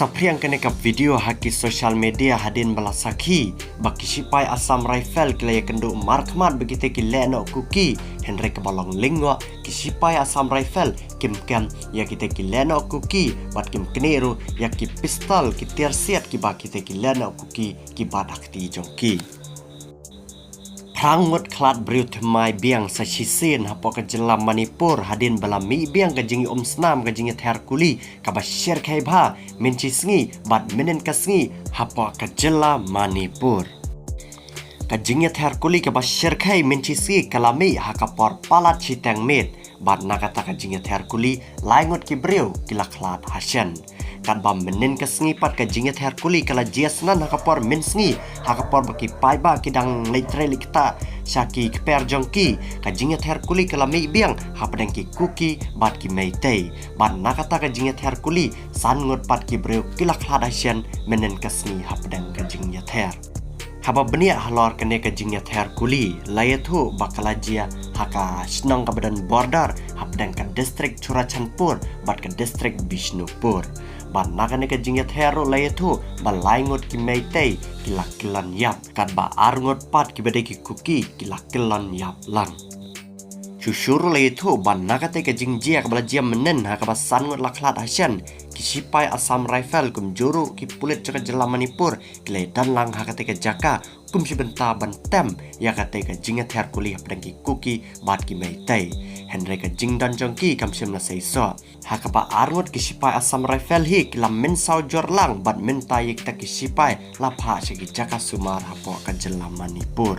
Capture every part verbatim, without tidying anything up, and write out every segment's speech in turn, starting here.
Saphriang kane ka video ha ki social media hadien ba la sakhi ba ki shipai Assam Rifle ki la ïakynduh markhmat bad kita ki lehnoh Kuki, hynrei kaba long lyngngoh ki shipai Assam Rifle kim kem ïa kita ki lehnoh Kuki bad kim knieh ruh ïa ki pistol, ki tiar siat kiba kita ki lehnoh Kuki ki bat ha kti jong ki. Phra ngut khlad briew thymmai biang sa shisien hapoh ka jylla Manipur hadien ba la mih biang ka jingïaumsnam ka jingïather kuli kaba shyrkhei bha mynshisngi bad mynnin ka sngi hapoh ka jylla Manipur. Ka jingïather kuli kaba shyrkhei mynshisngi ka la mih ha ka por palat shiteng miet, bad na kata ka jingïather kuli lai ngut ki briew ki la khlad ha shen. Katba mynnin ka sngi pat ka jingïather kuli ka la jia snan ha ka por mynsngi, ha ka por ba ki paidbah ki dang leit trei leit ktah sha ki kper jong ki. Ka jingïather kuli ka la mih biang hapdeng ki Kuki bad ki Meitei, bad na kata ka jingïather kuli san ngut pat ki briew ki la khlad ha shen mynnin ka sngi hapdeng ka jingïather. Haba bniah halor kane ka jingïather kuli, la ïathuh ba ka la jia ha ka shnong kaba don border hapdeng ka district Churachandpur bad ka district Bishnupur. Bad na kane ka jingïather ruh la ïathuh ba lai ngut ki Meitei ki la kyllon ïap, katba ar ngut pat kiba dei ki Kuki ki la kyllon ïap lang. Shuh shuh ruh la ïathuh ba na katei ka jingjia kaba la jia mynnin ha kaba san ngut la khlad ha shen, ki shipai Assam Rifle kumjuh ruh ki pulit jong ka jylla Manipur ki la ïadon lang ha katei ka jaka kum shi bynta ban tem ïa katei ka jingïather kuli hapdeng ki Kuki bad ki Meitei. Hynrei ka jingdon jong ki kam shym la seisoh. Ha kaba ar ngut ki shipai Assam Rifle hi ki la mynsaw jur lang bad mynta ïa kita ki shipai la phah sha ki jaka sumar hapoh ka jylla Manipur.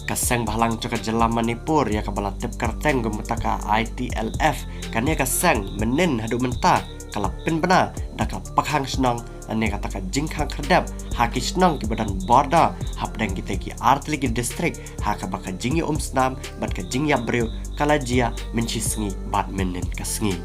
Ka seng bhalang jong ka jylla Manipur ïa kaba la tip kyrteng kum kata ka I T L F, kane ka seng mynnin haduh mynta ka la pynbna da ka pakhang shnong lane kata ka jingkhang khyrdep ha ki shnong kiba don border hapdeng kita ki artylli ki district, ha kaba ka jingïaumsnam bad ka jingïap briew ka la jia mynshisngi bad mynnin ka sngi.